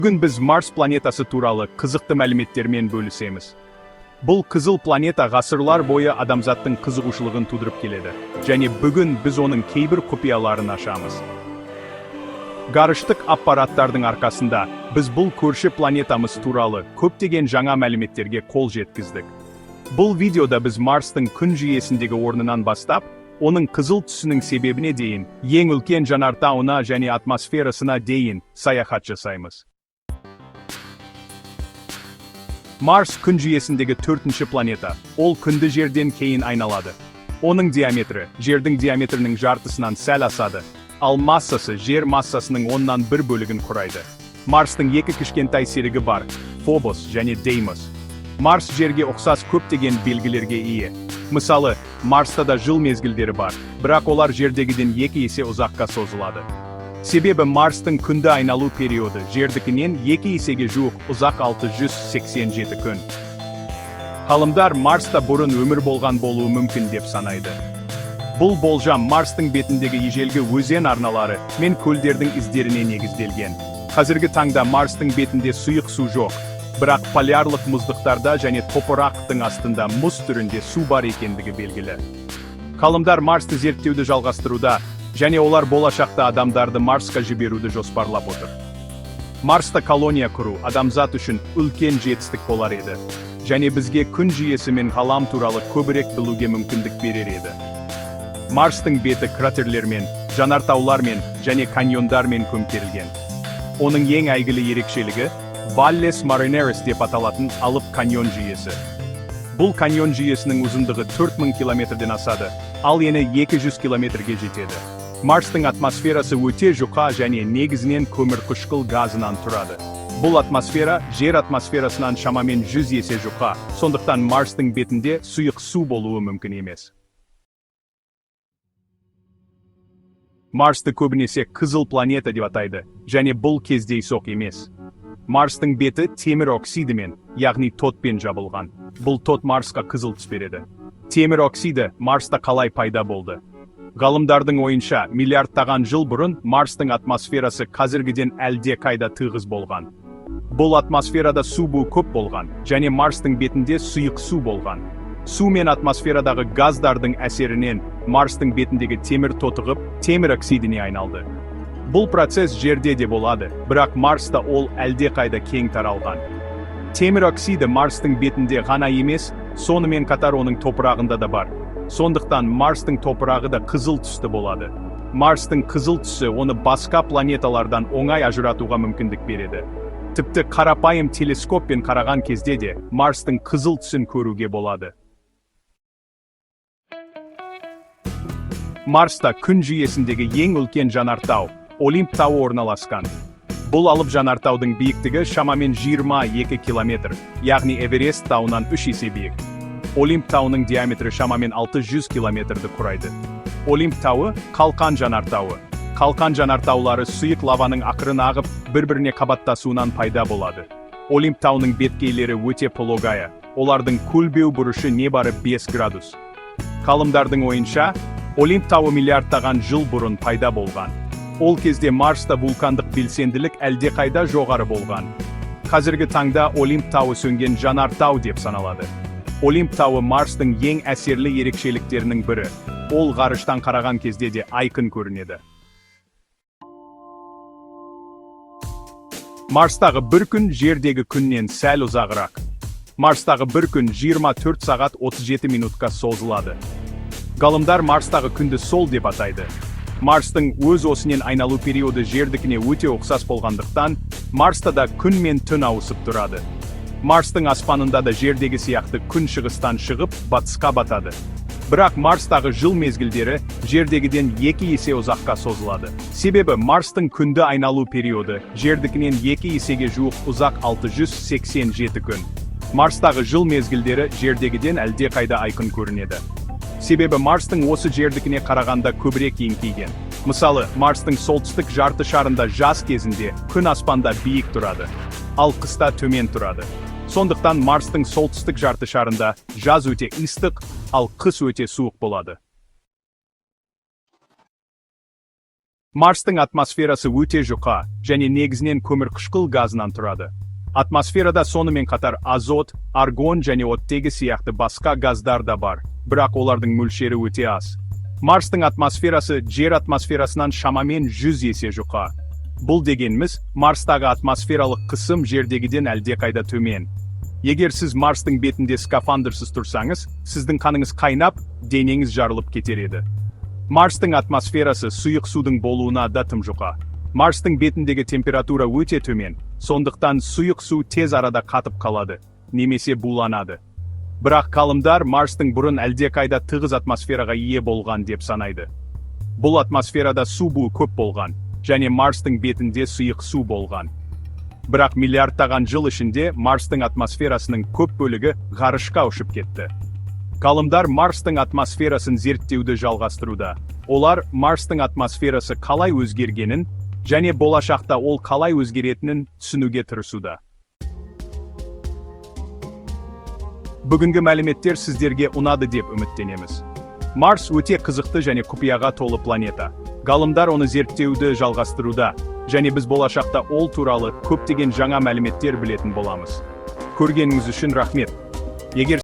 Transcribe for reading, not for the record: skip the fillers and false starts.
Бүгін біз Марс планетасы туралы қызықты мәліметтермен бөлісеміз. Бұл қызыл планета ғасырлар бойы адамзаттың қызығушылығын тудырып келеді. Және бүгін біз оның кейбір құпияларын ашамыз. Ғарыштық аппараттардың арқасында біз бұл көрші планетамыз туралы көптеген жаңа мәліметтерге қол жеткіздік. Бұл видеода біз Марстың күн жүйесіндегі орнынан бастап, оның қызыл түсінің себебіне дейін, ең үлкен жанартауына және атмосферасына дейін саяхат жасаймыз. Марс күн жүйесіндегі төртінші планета. Ол күнді жерден кейін айналады. Оның диаметрі жердің диаметрінің жартысынан сәл асады, ал массасы жер массасының 1/10 бөлігін құрайды. Марстың екі кішкентай серігі бар: Фобос және Деймос. Марс жерге ұқсас көптеген белгілерге ие. Мысалы, Марста да жыл мезгілдері бар, бірақ олар жердегіден 2 есе ұзаққа созылады. Себебі Марстың күнді айналу периоды жердікінен 2 есеге жуық ұзақ, 687 күн. Ғалымдар Марста бұрын өмір болған болуы мүмкін деп санайды. Бұл болжам Марстың бетіндегі ежелгі өзен арналары мен көлдердің іздеріне негізделген. Қазіргі таңда Марстың бетінде сұйық су жоқ, бірақ полярлық мұздықтарда және топырақтың астында мұз түрінде су бар екендігі белгілі. Ғалымдар Марсты зерттеуді жалғастыруда және олар болашақта адамдарды Марсқа жіберуді жоспарлап отыр. Марста колония құру адамзат үшін үлкен жетістік болар еді және бізге күн жүйесі мен ғалам туралы көбірек білуге мүмкіндік берер еді. Марстың беті кратерлермен, жанартаулармен және каньондармен көмкерілген. Оның ең әйгілі ерекшелігі Valles Marineris деп аталатын алып каньон жүйесі. Бұл каньон жүйесінің ұзындығы 4000 километрден асады, ал ені 200 километрге жетеді. Марстың атмосферасы өте жұқа және негізінен көмірқышқыл газынан тұрады. Бұл атмосфера жер атмосферасынан шамамен 100 есе жұқа, сондықтан Марстың бетінде сұйық су болуы мүмкін емес. Марсты көбінесе қызыл планета деп атайды, және бұл кездейсоқ емес. Марстың беті темір оксидімен, яғни тотпен жабылған. Бұл тот Марсқа қызыл түс береді. Темір оксиді Марста қалай пайда болды? Ғалымдардың ойынша, миллиардтаған жыл бұрын Марстың атмосферасы қазіргіден әлде қайда тығыз болған. Бұл атмосферада су буы көп болған және Марстың бетінде сұйық су болған. Су мен атмосферадағы газдардың әсерінен Марстың бетіндегі темір тотығып, темір оксидіне айналды. Бұл процесс жерде де болады, бірақ Марста ол әлде қайда кең таралған. Темір оксиді Марстың бетінде ғана емес, сонымен қатар оның топырағында да бар. Сондықтан Марстың топырағы да қызыл түсті болады. Марстың қызыл түсі оны басқа планеталардан оңай ажыратуға мүмкіндік береді. Тіпті қарапайым телескоппен қараған кезде де Марстың қызыл түсін көруге болады. Марста күн жүйесіндегі ең үлкен жанартау Олимп тауы орналасқан. Бұл алып жанартаудың биіктігі шамамен 22 километр, яғни Эверест тауынан 3 есе биік. Олимп тауының диаметрі шамамен 600 километрді құрайды. Олимп тауы қалқан жанартауы. Қалқан жанартаулары сұйық лаваның ақырын ағып, бір-біріне қабаттасуынан пайда болады. Олимп тауының беткейлері өте пологая, олардың көлбеу бұрышы небары 5 градус. Ғалымдардың ойынша, Олимп тауы миллиардтаған жыл бұрын пайда болған. Ол кезде Марста вулкандық белсенділік әлдеқайда жоғары болған. Қазіргі таңда Олимп тауы сөнген жанартау деп саналады. Олимп тауы Марстың ең әсерлі ерекшеліктерінің бірі. Ол ғарыштан қараған кезде де айқын көрінеді. Марстағы бір күн жердегі күннен сәл ұзағырақ. Марстағы бір күн 24 сағат 37 минутқа созылады. Ғалымдар Марстағы күнді сол деп атайды. Марстың өз осінен айналу периоды жердікіне өте ұқсас болғандықтан, Марста да күн мен түн ауысып тұрады. Марстың аспанында да жердегі сияқты күн шығыстан шығып, батысқа батады. Бірақ Марстағы жыл мезгілдері жердегіден 2 есе ұзаққа созылады. Себебі Марстың күнді айналу периоды жердікінен 2 есеге жуық ұзақ, 687 күн. Марстағы жыл мезгілдері жердегіден әлде қайда айқын көрінеді. Себебі Марстың осы жердікіне қарағанда көбірек еңкейген. Мысалы, Марстың солтүстік жарты шарында жаз кезінде күн аспанда биік тұрады, ал қыста төмен тұрады. Сондықтан Марстың солтүстік жарты шарында жаз өте ыстық, ал қыс өте суық болады. Марстың атмосферасы өте жұқа және негізінен көмірқышқыл газынан тұрады. Атмосферада сонымен қатар азот, аргон және оттегі сияқты басқа газдар да бар, бірақ олардың мөлшері өте аз. Марстың атмосферасы Жер атмосферасынан шамамен 100 есе жұқа. Бұл дегеніміз, Марстағы атмосфералық қысым Жердегіден әлдеқайда төмен. Егер сіз Марстың бетінде скафандрсыз тұрсаңыз, сіздің қаныңыз қайнап, денеңіз жарылып кетер еді. Марстың атмосферасы сұйық судың болуына да тым жұқа. Марстың бетіндегі температура өте төмен, сондықтан сұйық су тез арада қатып қалады немесе буланады. Бірақ ғалымдар Марстың бұрын әлдеқайда тығыз атмосфераға ие болған деп санайды. Бұл атмосферада су буы көп болған және Марстың бетінде сұйық су болған. Бірақ миллиардтаған жыл ішінде Марстың атмосферасының көп бөлігі ғарышқа ұшып кетті. Ғалымдар Марстың атмосферасын зерттеуді жалғастыруда. Олар Марстың атмосферасы қалай өзгергенін және болашақта ол қалай өзгеретінін түсінуге тырысуда. Бүгінгі мәліметтер сіздерге ұнады деп үміттенеміз. Марс өте қызықты және құпияға толы планета. Ғалымдар оны зерттеуді жалғастыруда және біз болашақта ол туралы көптеген жаңа мәліметтер білетін боламыз. Көргеніңіз үшін рахмет. Егер